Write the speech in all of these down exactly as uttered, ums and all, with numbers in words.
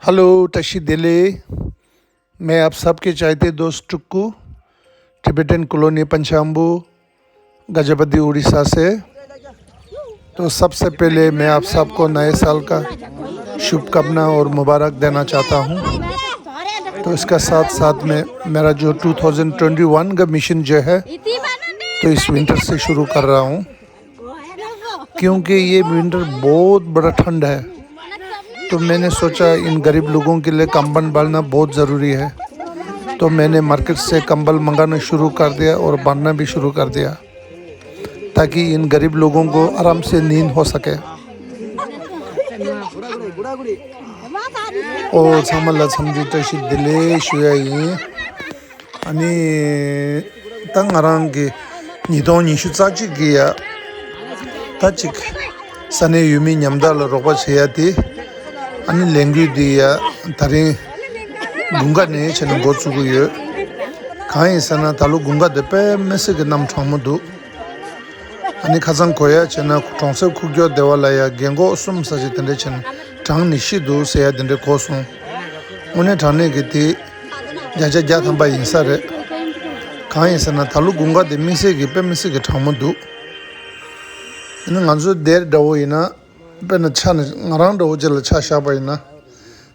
हेलो, टशी दिले। मैं आप सबके चाहते दोस्त टुक्कू, टिबेटन कॉलोनी पंचाम्बू, गजपति उड़ीसा से। तो सबसे पहले मैं आप सबको नए साल का शुभकामना और मुबारक देना चाहता हूँ। तो इसका साथ साथ में मेरा जो टू थाउजेंड ट्वेंटी वन का मिशन जो है, तो इस विंटर से शुरू कर रहा हूँ, क्योंकि ये विंटर बहुत बड़ा ठंड है। तो मैंने सोचा इन गरीब लोगों के लिए कंबल बांधना बहुत ज़रूरी है। तो मैंने मार्केट से कंबल मंगाना शुरू कर दिया और बांधना भी शुरू कर दिया, ताकि इन गरीब लोगों को आराम से नींद हो सके। ཨོ་ཚང་མ་ལ་འཚམས་འདྲི་བཀྲ་ཤིས་བདེ་ལེགས་ཞུ་ཡ་ཡིན། ཨ་ནི། ད་ང་རང་གི་ཉིས་སྟོང་ཉི་ཤུ་རྩ་གཅིག་གི་ཡ། ད་ཅིག་ས་གནས་ཡུལ་མི་མཉམ་དག་ལ་རོགས་པ་བྱེད་ཡ་དེ། ཨ་ནི་ལས་འགུལ་འདི་ཡ་ད་རིང་དགུན་ཁ་ནས་བྱས་ནས་འགོ་བཙུགས་ཀྱི་ཡོད། གང་ཡིན་ཟེར་ན་ད་ལོ་དགུན་ཁ་དེ་དཔེ་མི་སྲིད་ཀྱི་གནམ་གྲང་མོ་འདུག་ཨ་ནི་ཁ་སང་གོ་ཡ་བྱས་ན་གྲོང་གསེབ་ཁུག་ཀྱོག་སྡེ་བ་ལ་ཡ་རྒན་གོག་གསུམ་ས་ཞིག་དེ་འདྲ་བྱས་ནས་གྲང་ནས་ཤི་འདུག་ཟེར་ཡ་དེ་འདྲ་གོ་སོང་། དངོས་གནས་དྲང་གནས་ཀྱི་དེ་བརྒྱ་ཆ་བརྒྱ་ཐམ་པ་ཡིན་ས་རེད། གང་ཡིན་ཟེར་ན་ད་ལོ་དགུན་ཁ་དེ་དམིགས་བསལ་གྱི་དཔེ་མི་སྲིད་ཀྱི་གྲང་མོ་འདུག་ཨ་ནི་ང་ཚོ་སྡེར་འདྲ་བོ་ཡིན་ན་དཔེར་ན་ཆ་ནས་ང་རང་འདྲ་བོ་ཅིག་ལ་ཆ་བཞག་པ་ཡིན་ན་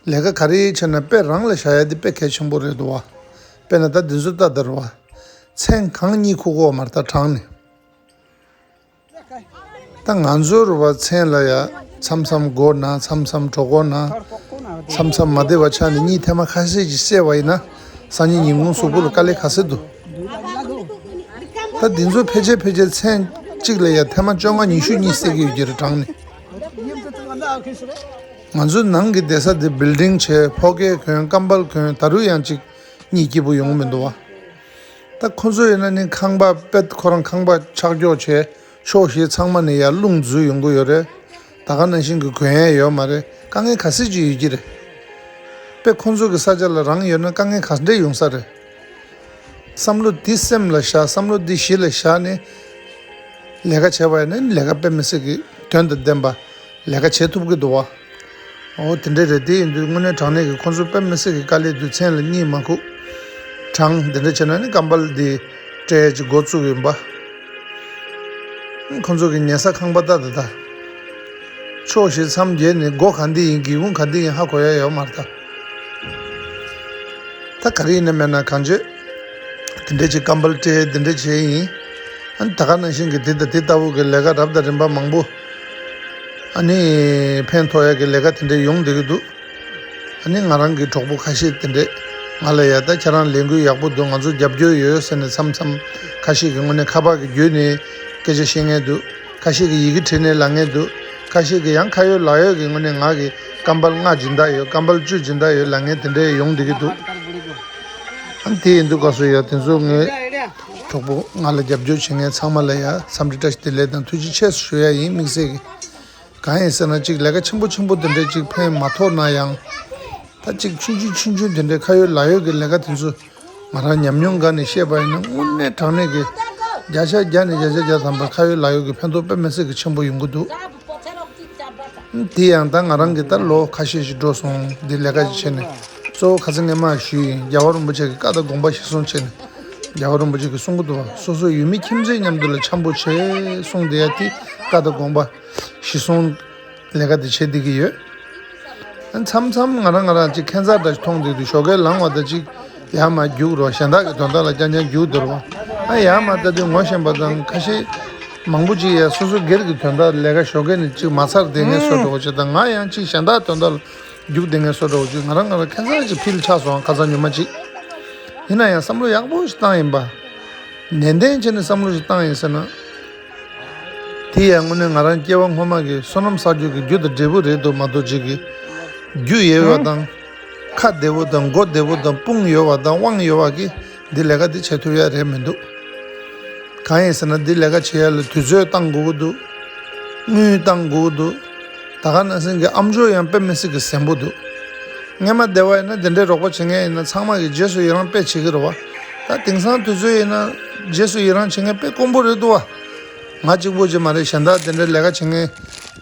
ལས་ཀ་ག་རེ་བྱས་ན་དཔེ་རང་ལ་བཞག་ཡ་དེ་དཔེ་གལ་ཆེན་པོ་རེད་འདུག་བ། དཔེར་ན་ད་འདི་ཚོ་ལྟ་དར་བ། མཚན་གང་གཉིད་ཁུག་གོ་མ་རེད་ད་གྲང་ནས། ད་ང་ཚོར་བ་མཚན་ལ་ཡ་མཚམས་མཚམས་དགོས་ན་མཚམས་མཚམས་གྲོད་ཁོག་ན་མཚམས་མཚམས་མ་བདེ་བ་ཆགས་ནས་གཉིད་ཐེངས་མ་ཁ་ཤས་ཅིག་སད་པ་ཡིན་ན་སང་ཉིན་ཉིན་གུང་གཟུགས་པོ་ལ་དཀའ་ལས་ག་ཚོད་འདུག་ད་འདི་ཚོ་ཕལ་ཆེར་ཕལ་ཆེར་མཚན་གཅིག་ལ་ཡ་ཐེངས་མ་བཅོ་ལྔ་ཉི་ཤུ་གཉིད་སད་ཀྱི་ཡོད་ཀྱི་རེད་གྲང་ནས། ང་ཚོའི་ནང་གི་བསྡད་ས་དེ་བིལ་ཌིང་བྱས་ཕོ་སྐས་གོན་ཀམ་པལ་གོན་ད་རུང་ཡང་ཅིག་གཉིད་སྐྱིད་པོ་ཡོང་གི་མི་འདུག་བ། ད་ཁོ་ཚོ་ཡིན་ན་ནི་ཁང་པ་དཔེ་ཁོ་རང་ཁང་པ་ཆག་ཀྱོག་བྱས་ཕྱོགས་བཞི་ཚང་མ་ནས་ཡར་རླུང་འཛུལ་ཡོང་གི་ཡོད་རེད། ད་ག་ནང་བཞིན་གྱི་གོན་ཡས་ཡོད་མ་རེད། དཀའ་ངལ་ག་ཚོད་ཅིག་ཡོད་ཀྱི་རེད། དཔེ་ཁོ་ཚོ་གི་ས་ཆ་ལ་རང་ཡོད་ན་དཀའ་ངལ་ག་འདྲས་ཡོང་ས་རེད། བསམ་བློ་འདི་སེམས་ལ་བཞག་བསམ་བློ་འདི་གཞི་ལ་བཞག་ནས་ལས་ཀ་བྱས་པ་ཡིན་ན་ལས་ཀ་དཔེ་མི་སྲིད་ཀྱི་དོན་དང་ལྡན་པ་ལས་ཀ་བྱེད་ཐུབ་ཀྱི་འདུག་བ། འོ་དེ་འདྲས་རེད། དེ་ཡིན་དུས་དངོས་གནས་དྲང་གནས་ཀྱི་ཁོང་ཚོ་དཔེ་མི་སྲིད་ཀྱི་དཀའ་ལས་འདུག་མཚན་ལ་གཉིད་མ་ཁུག་གྲང་དེ་འདྲས་བྱས་ན་ནི་ཀམ་པལ་འདི་སྤྲད་ཅིག་འགོ་བཙུགས་ཡིན་པ། ཁོང་ཚོ་གི་ཉལ་ས་ཁང་པ་ལྟ་ད་ལྟ། ཕྱོགས་བཞི་མཚམས་བརྒྱད་ནས་སྒོ་ག་འདི་ཡིན་སྒེའུ་ཁུང་ག་འདི་ཡིན་ཧ་གོ་ཡ་ཡོད་མ་རེད་ད། ད་ག་རེ་ཡིན་ན་མེད་ན་གང་བྱེད། དེ་འདྲས་ཅིག་ཀམ་པལ་སྤྲད་དེ་འདྲས་བྱས་ཡིན། ཨ་ནི་ད་ག་ནང་བཞིན་གྱི་དེ་དང་དེ་ལྟ་བུ་གི་ལས་ཀ་རབ་དང་རིམ་པ་མང་པོ། ཨ་ནི་ཕན་ཐོགས་ཡ་གི་ལས་ཀ་དེ་འདྲས་ཡོང་བསྡད་ཀྱི་འདུག་ཨ་ནི་ང་རང་གི་གྲོགས་པོ་ཁ་ཤས་དེ་འདྲས་ང་ལ་ཡ་ད་ཁྱེད་རང་ལས་འགུལ་ཡག་པོ་འདུག་ང་ཚོ་རྒྱབ་སྐྱོར་ཡོད་ཟེར་ནས་མཚམས་མཚམས་ཁ་ཤས་ཀྱི་ངོས་ནས་ཁ་པར་གྱི་བརྒྱུད་ནས་སྐད་ཆ་བཤད་མཁན་འདུག་ཁ་ཤས་ཀྱིས་ཡི་གེ་བྲིས་ནས་ལབ་མཁན་འདུག་ཁ་ཤས་ཀྱིས་ཡང་ཁ་ཡོད་ལག་ཡོད་ཀྱི་ངོས་ནས་ང་གི་ཀམ་པལ་ལྔ་སྦྱིན་བདག་ཡོད། ཀམ་པལ་བཅུ་སྦྱིན་བདག་ཡོད་ལབ་མཁན་དེ་འདྲས་ཡོང་བསྡད་ཀྱི་འདུག་ཨ་ནི་དེ་ཡིན་དུས་སྐབས་སུ་ཡ་དེ་ཚོ་ངའི་གྲོགས་པོ་ང་ལ་རྒྱབ་སྐྱོར་བྱེད་མཁན་ཚང་མ་ལ་ཡ་འཚམས་འདྲི་བཀྲ་ཤིས་བདེ་ལེགས་དང་ཐུགས་རྗེ་ཆེ་ཞུ་ཡ་ཡིན་དམིགས་བསལ་གྱི། གང་ཡིན་ཟེར་ན་ཅིག་ལས་ཀ་ཆེན་པོ་ཆེན་པོ་དེ་འདྲས་ཅིག་ཕན་མ་ཐོགས་ན་ཡང་། ད་ཅིག་ཆུང་ཆུང་ཆུང་ཆུང་དེ་འདྲས་ཁ་ཡོད་ལག་ཡོད་ཀྱི་ལས་ཀ་དེ་ཚོ་ང་རང་ཉམས་མྱོང་སྒང་ནས་བཤད་པ་ཡིན་ན་དངོས་གནས་དྲང་གནས་ཀྱི་བརྒྱ་ཆ་བརྒྱ་ནས་བརྒྱ་ཆ་བརྒྱ་ཐམ་པ་ཁ་ཡོད་ལག་ཡོད་ཀྱི་ཕན་ཐོགས་དཔེ་མི་སྲིད་ཀྱི་ཆེན་པོ་ཡོང་གི་འདུག་དེ་ཡང་ད་ང་རང་གི་ད་ལོ་ཁ་ཤས་ཤིག་འགྲོ་སོང་འདི་ལས་ཀ་ཅིག་བྱས་ནས་གཙོ་བོ་ཁ་སང་སྔས་མ་ཞུས་ཡིན། རྒྱལ་བ་རིན་པོ་ཆེ་གི་བཀའ་དང་དགོངས་པ་གཞིར་བཟུང་བྱས་ནས་རྒྱལ་བ་རིན་པོ་ཆེ་གིས་གསུང་གི་འདུག་བ། སོ་སོ་ཡུལ་མི་ཁྱིམ་མཚེས་མཉམ་དུ་ལ་འཆམ་པོ་བྱེད་གསུངས་བསྡད་ཡ་དེ་བཀའ་དང་དགོངས་པ་གཞི་བཟུང་ལས་ཀ་དེ་བྱེད་བསྡད་ཀྱི་ཡོད། མཚམས་མཚམས་ང་རང་ང་རང་ཅིག་ཁྱད་མཚར་འདྲ་ཞིག་མཐོང་བསྡད་དུས་ཞོགས་ཀས་ལངས་པ་དང་ཅིག་ཡར་མར་རྒྱུགས་རོགས་གཞན་དག་གི་དོན་དག་ལ་རྐྱང་རྐྱང་རྒྱུགས་སྡོད་རོགས། ཨ་ཡར་མར་ལྟ་དུས་ངོ་ཤེས་པ་དང་ཁ་ཤས་མང་པོ་ཅིག་ཡ་སོ་སོ་སྒེར་གྱི་དོན་དག་ལས་ཀ་ཞོགས་ཀས་ནས་ཅིག་མ་ཚར་བསྡད་མཁན་བཟོ་འདྲ་བོ་ཅིག་དང་ང་ཡང་ཅིག་གཞན་དག་དོན་དག་ལ་རྒྱུགས་བསྡད་མཁན་བཟོ་འདྲ་བོ་ཅིག་ང་རང་ང་རང་ཁྱད་མཚར་ཅིག་ཕིལ་ཆགས་སོང་ཁ་སང་ཉི་མ་ཅིག་ཡིན་ན་ཡང་བསམ་བློ་ཡག་པོ་ཞིག་བཏང་ཡིན་པ། ནན་ཏན་བྱས་ནས་བསམ་བློ་ཞིག་བཏང་ཡིན་ཟེར་ན། དེ་ཡང་དངོས་གནས་ང་རང་སྐྱེ་བ་སྔོན་མ་གི་བསོད་ནམས་བསགས་རྒྱུ་གི་རྒྱུ་དང་འབྲས་བུ་རེད་འདུག་མ་གཏོགས་ཅིག་གི་རྒྱུ་ཡོད་པ་དང་། ཁ་བདེ་བོ་དང་མགོ་བདེ་བོ་དང་དཔུང་ཡོད་པ་དང་དབང་ཡོད་པ་གིས་འདི་ལས་ཀ་འདི་བྱེད་ཐུབ་ཡ་རེད་མི་འདུག་གང་ཡིན་ཟེར་ན་འདི་ལས་ཀ་བྱེད་ཡ་ལ་དུས་ཚོད་བཏང་དགོས་ཀྱི་འདུག་དངུལ་བཏང་དགོས་ཀྱི་འདུག་ད་ག་ནང་བཞིན་གྱི་ཨམ་ཅོག་ཡང་དཔེ་མི་སྲིད་ཀྱི་ཟད་འགྲོ་འདུག་སྔས་མ་སྡེ་བ་ཡིན་ན་དེ་འདྲའི་རོགས་པ་བྱེད་མཁན་ཡིན་ན་ཚང་མ་གི་རྗེས་སུ་ཡི་རང་དཔེ་བྱེད་ཀྱི་རེད་བ། ད་དེང་སང་དུས་ཚོད་ཡིན་ན་རྗེས་སུ་ཡི་རང་བྱེད་མཁན་དཔེ་དཀོན་པོ་རེད་འདུག་བ། ང་གཅིག་པོ་ཅིག་མ་རེད། གཞན་དག་དེ་འདྲའི་ལས་ཀ་བྱེད་མཁན་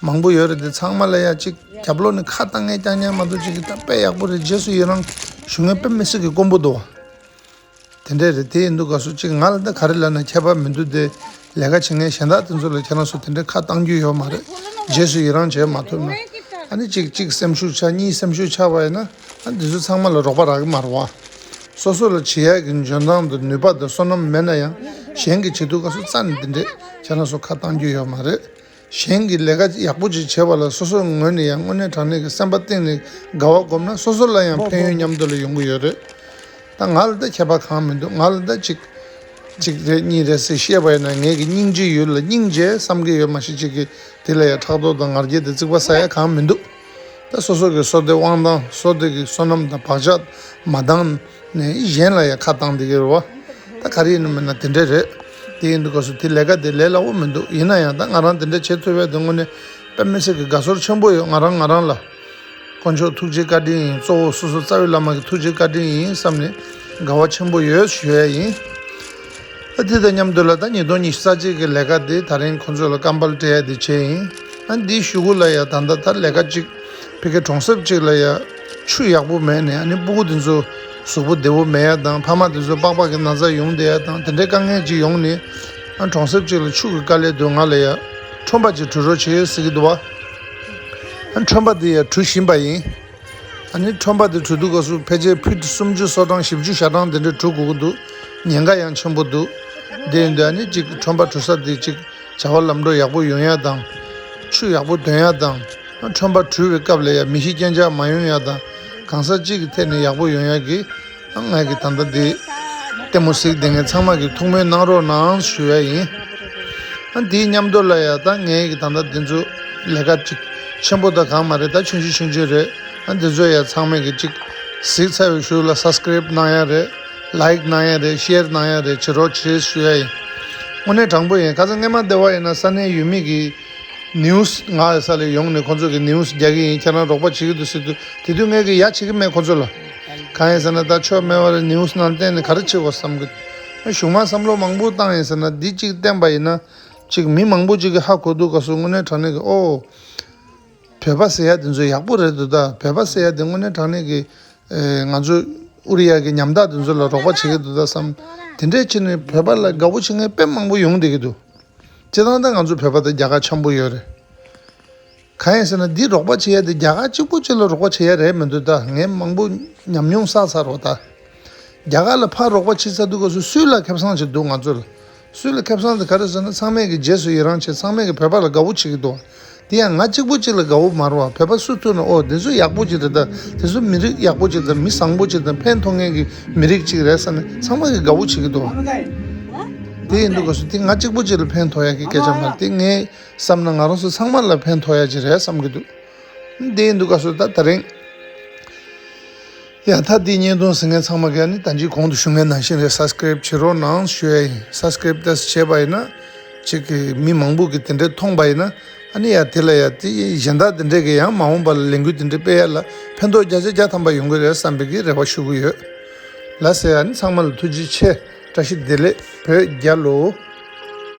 མང་པོ་ཡོད་རེད་དེ་ཚང་མ་ལ་ཡ་གཅིག་རྒྱབ་ལོགས་ནས་ཁ་བཏང་མཁན་རྐྱང་རྐྱང་མ་གཏོགས་ཅིག་གི་ད་དཔེ་ཡག་པོ་རེད། རྗེས་སུ་ཡི་རང་ཞུ་མཁན་དཔེ་མི་སྲིད་ཀྱི་དཀོན་པོ་འདུག་བ། དེ་འདྲས་རེད། དེ་ཡིན་དུས་སྐབས་སུ་ཅིག་ང་ལ་ད་ག་རེ་ལབ་ན་ཁྱད་པར་མི་འདུག་སྟེ། ལས་ཀ་བྱེད་མཁན་གཞན་དག་དེ་ཚོ་ལ་ཁྱེད་རང་ཚོ་དེ་འདྲས་ཁ་བཏང་རྒྱུ་ཡོད་མ་རེད། རྗེས་སུ་ཡི་རང་བྱེད་མ་ཐུབ་ན། ཨ་ནི་གཅིག་གཅིག་སེམས་ཤུགས་ཆག་གཉིས་སེམས་ཤུགས་ཆག་པ་ཡིན་ན། ཨ་འདི་ཚོ་ཚང་མ་ལ་རོགས་པ་རག་གི་མ་རེད་བ། སོ་སོ་ལ་བྱེད་ཡག་གི་འཇོན་ཐང་དང་ནུས་པ་དང་བསོད་ནམས་མེད་ན་ཡང་། གཞན་གྱི་བྱེད་དུས་སྐབས་སུ་རྩ་ནས་འདི་འདྲས་ཁྱེད་རང་ཚོ་ཁ་བཏང་རྒྱུ་ཡོད་མ་རེད། གཞན་གྱི་ལས་ཀ་ཡག་པོ་ཅིག་བྱེད་པ་ལ་སོ་སོའི་ངོས་ནས་ཡང་དངོས་གནས་དྲང་གནས་ཀྱི་སེམས་པ་གཏིང་ནས་དགའ་བ་སྒོམ་ན། སོ་སོ་ལ་ཡང་ཕན་ཡོན་མཉམ་དུ་ལ་ཡོང་གི་ཡོད་རེད། ད་ང་ལ་ད་ཁྱད་པར་གང་མི་འདུག་ང་ལ་ད་གཅིག་གཅིག་རེད་གཉིས་རེད་ཟེར་བཤད་པ་ཡིན་ན། ངེད་ཀྱི་སྙིང་རྗེའི་ཡུལ་ལ་སྙིང་རྗེ་བསམ་གྱི་ཡོད་མ་གཞི། གཅིག་གིས་དེ་ལ་ཡང་ཕྲག་དོག་དང་ང་རྒྱལ་དང་རྩིག་པ་ཟ་ཡ་གང་མི་འདུག་ད་སོ་སོ་གི་བསོད་བདེ་དབང་ཐང་། བསོད་བདེ་གི་བསོད་ནམས་དང་བག་ཆགས་མ་འདང་ནས་གཞན་ལ་ཡང་ཁ་བཏང་བསྡད་ཀྱི་རེད་བ། ད་ག་རེ་ཡིན་ནམ་ན་དེ་འདྲས་རེད། དེ་ཡིན་དུས་སྐབས་སུ་དེ་ལས་ཀ་དེ་ལས་སླ་པོ་མི་འདུག་ཡིན་ན་ཡང་ད་ང་རང་དེ་འདྲས་བྱེད་ཐུབ་པ་དེ་དངོས་གནས་དཔེ་མི་སྲིད་ཀྱི་དགའ་ཚོར་ཆེན་པོ་ཡོད། ང་རང་ང་རང་ལ། དཀོན་མཆོག་ཐུགས་རྗེ་བཀའ་དྲིན་ཡིན། གཙོ་བོ་སོ་སོ་རྩ་བའི་བླ་མ་གི་ཐུགས་རྗེ་བཀའ་དྲིན་ཡིན་བསམ་ནས་དགའ་བ་ཆེན་པོ་ཡོད་ཞུ་ཡ་ཡིན། ཨ་དེ་དང་མཉམ་དུ་ལ་ད་ཉིས་སྟོང་ཉི་ཤུ་རྩ་གཅིག་གི་ལས་ཀ་དེ་ད་རིང་ཁོང་ཚོ་ལ་སྐམ་པར་སྤྲད་ཡ་དེ་བྱས་ཡིན། ཨ་འདིའི་གཞུག་གུ་ལ་ཡ་ད་ལྟ་ད་ལས་ཀ་གཅིག་ཕ་གི་གྲོང་གསེབ་གཅིག་ལ་ཡ་ཆུ་ཡག་པོ་མེད་ནས། ཨ་ནི་སྤུ་གུ་དེ་ཚོ་གཟུགས་པོ་བདེ་པོ་མེད་ཡ་དང་། ཕ་མ་དེ་ཚོ་པགས་པ་གི་ན་ཚ་ཡོང་བསྡད་ཡ་དང་། དེ་འདྲའི་དཀའ་ངལ་ཅིག་ཡོང་ནས། ཨ་གྲོང་གསེབ་གཅིག་ལ་ཆུ་གི་དཀའ་ལས་འདུག་ང་ལ་ཡ་ཁྲོན་པ་ཅིག་བྲུས་རོགས་བྱེད་ཟེར་གྱི་འདུག་བ། ཨ་ཁྲོན་པ་དེ་ཡ་བྲུས་བཞིན་པ་ཡིན། ཨ་ནི་ཁྲོན་པ་དེ་བྲུས་དུས་སྐབས་སུ་ཕལ་ཆེར་ཕིཊ་སུམ་ཅུ་སོ་གྲངས་བཞི་བཅུ་ཞེ་གྲངས་དེ་འདྲ་བྲུས་དགོས་ཀྱི་འདུག་ཉེན་ཁ་ཡང་ཆེན་པོ་འདུག་དེ་ཡིན་དུས་ཨ་ནི་གཅིག་ཁྲོན་པ་བྲུས་ས་དེ་གཅིག་བྱ་བ་ལམ་འགྲོ་ཡག་པོ་ཡོང་ཡ་དང་། ཆུ་ཡག་པོ་ཐོན་ཡ་དང་། ཁྲོན་པ་བྲུས་པའི་སྐབས་ལ་ཡ་མི་ཤི་རྐྱེན་ཆག་མ་ཡོང་ཡ་དང་། གང་ཟག་གཅིག་གི་ཐད་ནས་ཡག་པོ་ཡོང་ཡ་གི། ང་གི་ད་ལྟ་འདི་ལྟད་མོ་གཟིགས་བསྡད་མཁན་ཚང་མ་གིས་ཐུགས་སྨོན་གནང་རོགས་གནང་ཞུ་ཡ་ཡིན། ཨ་འདིའི་མཉམ་དུ་ལ་ཡ་ད་ངའི་གི་ད་ལྟ་འདི་ཚོ་ལས་ཀ་ཅིག་ཆེན་པོ་ད་གང་མ་རེད། ད་ཆུང་ཆུང་ཆུང་ཆུང་རེད། ཨ་འདི་ཚོ་ཡ་ཚང་མས་གི་ཅིག་གཟིགས་ཚར་བའི་གཞུག་ལ་སབ་སི་ཀ་རེབ་གནང་ཡ་རེད། ལའིཀ་གནང་ཡ་རེད། ཤེར་གནང་ཡ་རེད། བྱེད་རོགས་བྱེད་ཞུ་ཡ་ཡིན། དངོས་གནས་དྲང་པོ་ཡིན། ཁ་སང་སྔས་མ་སྡེ་བ་ཡིན་ན་ས་གནས་ཡུལ་མི་གི་ནིའུ་སི་ང་ཡི་ས་ལ་ཡོང་ནས་ཁོང་ཚོ་གི་ནིའུ་སི་རྒྱག་གི་ཡིན། ཁྱེད་རང་རོགས་པ་བྱེད་ཀྱི་འདུག་ཟེར་དུས། དེ་དུས་ངས་གི་ཡ་བྱེད་ཀྱི་མེད་ཁོང་ཚོ་ལ། གང་ཡིན་ཟེར་ན་ད་ཆོ་མེད་པ་རེད། ནིའུ་སི་ནང་བསྟན་ནས་ག་རེ་བྱེད་དགོས་བསམ་གི། གཞུག་མ་བསམ་བློ་མང་པོ་བཏང་ཡིན་ཟེར་ན། འདི་གཅིག་བསྟན་པ་ཡིན་ན་གཅིག་མི་མང་པོ་གཅིག་གི་ཧ་གོ་དུས་སྐབས་སུ་དངོས་གནས་དྲང་གནས་གི་ཨོ། བོད་པ་ཟེར་ཡ་དེ་ཚོ་ཡག་པོ་རེད་འདུག་ད་བོད་པ་ཟེར་ཡ་དེ་དངོས་གནས་དྲང་གནས་གི། ཨེ་ང་ཚོ་ཨུ་རི་ཡ་གི་ཉམ་ཐག་དེ་ཚོ་ལ་རོགས་པ་བྱེད་ཀྱི་འདུག་ད་བསམ། དེ་འདྲས་བྱས་ནས་བོད་པ་ལ་དགའ་པོ་བྱེད་མཁན་དཔེ་མང་པོ་ཡོང་བསྡད་ཀྱི་འདུག་སྤྱིར་བཏང་ད་ང་ཚོ་བོད་པ་དང་རྒྱ་གར་འཆམ་པོ་ཡོད་རེད། གང་ཡིན་ཟེར་ན་འདི་རོགས་པ་བྱེད་ཡ་དེ་རྒྱ་གར་གཅིག་པུ་གཅིག་ལ་རོགས་པ་བྱེད་ཡ་རེད་མི་འདུག་ད་ངས་མང་པོ་ཉམས་མྱོང་བསགས་ཚར་རོགས་ད། རྒྱ་གར་ལ་ཕར་རོགས་པ་བྱེད་ཚར་དུས་སྐབས་སུ་སུ་ལ་ཁེ་བཟང་ཅིག་འདུག་ང་ཚོ་ལ། སུ་ལ་ཁེ་བཟང་དེ་ག་རེ་ཟེར་ན། ཚང་མས་ཀྱི་རྗེས་སུ་ཡི་རང་བྱེད། ཚང་མས་ཀྱི་བོད་པ་ལ་དགའ་པོ་བྱེད་ཀྱི་འདུག་དེ་ཡང་ང་གཅིག་པུ་གཅིག་ལ་དགའ་པོ་མ་རེད་བ། བོད་པ་སུ་ཐུག་ན་ཨོ་དེ་ཚོ་ཡག་པོ་ཅིག་རེད། ད་དེ་ཚོ་མི་རིགས་ཡག་པོ་ཅིག་དང་མི་བཟང་པོ་ཅིག་དང་ཕན་ཐོགས་མཁན་གྱི་མི་རིགས་ཅིག་རེད་བསམ་ནས་ཚང་མ་གིས་དགའ་པོ་བྱེད་ཀྱི་འདུག་དེ་ཡིན་དུས་སྐབས་སུ་དེ་ང་གཅིག་པུ་གཅིག་ལ་ཕན་ཐོགས་ཡ་གི་སྐད་ཆ་མ་རེད། དེ་ངས་བསམ་ན་ང་རང་ཚོ་ཚང་མ་ལ་ཕན་ཐོགས་ཡ་ཅིག་རེད་བསམ་གྱི་འདུག་དེ་ཡིན་དུས་སྐབས་སུ་ད་ད་རིང་ཡ་ད་འདི་བརྙན་ཐུང་གཟིགས་མཁན་ཚང་མ་གིས་ཨ་ནི་ད་ཅི་གོང་དུ་ཞུ་མཁན་ནང་བཞིན་རེད། སབ་སི་ཀ་རེབ་བྱེད་རོགས་གནང་ཞུ་ཡ་ཡིན། སབ་སི་ཀ་རེབ་ད་བྱས་པ་ཡིན་ན་ཅིག་གི་མི་མང་པོ་གིས་དེ་འདྲས་མཐོང་པ་ཡིན་ན། ཨ་ནི་ཡ་དེ་ལ་ཡ་དེ་གཞན་དག་དེ་འདྲས་གི་ཡང་མ་འོངས་པ་ལ་ལས་འགུལ་དེ་འདྲས་སྤེལ་ཡ་ལ་ཕན་ཐོགས་བརྒྱ་ཆ་བརྒྱ་ཐམ་པ་ཡོང་གི་རེད་བསམ་པའི་གི་རེ་བ་ཞུ་གི་ཡོད། ལགས་སེ། ཨ་ནི་ཚང་མ་ལ་ཐུགས་རྗེ་ཆེ། བཀྲ་ཤིས་བདེ་ལེགས། བོད་རྒྱལ་ལོ།